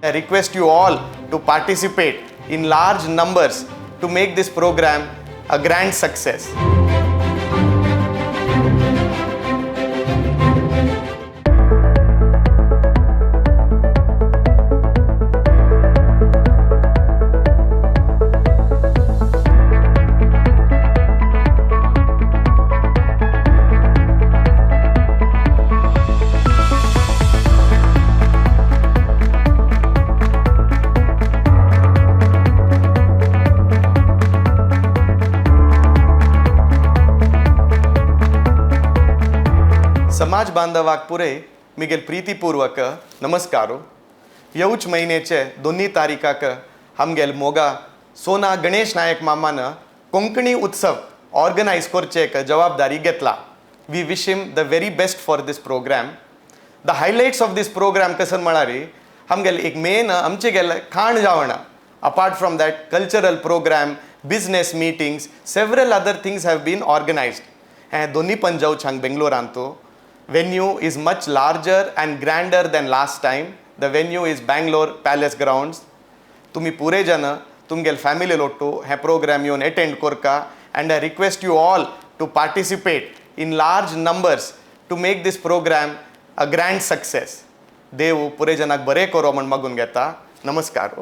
I request you all to participate in large numbers to make this program a grand success. समाज बांधवाक पुरे Miguel प्रीतीपूर्वक नमस्कारो. येवच म्हयन्याचे दोन्ही तारीखाक आमगेल मोगा सोना गणेश नायक मामान कोंकणी उत्सव ऑर्गनायज करचे एक जबाबदारी घेतला. We wish him the very best for this program. The highlights of this program कसन म्हळ्यार आमगेले एक मेन आमचे गेले खाण जेवण. Apart from that, cultural program, business meetings, several other things have been organized. हें दोन्ही पण जावचे हांगा बेंगलोरांतू. Venue is much larger and grander than last time. The venue is Bangalore Palace Grounds. तुमी पुरे जन तुमगेले फॅमिली लोट्टू हे प्रोग्राम येवन एटेंड करका and I request you all to participate in large numbers to make this program a grand success. देव पुरे जनाक बरें करो म्हण मागून घेता. नमस्कार.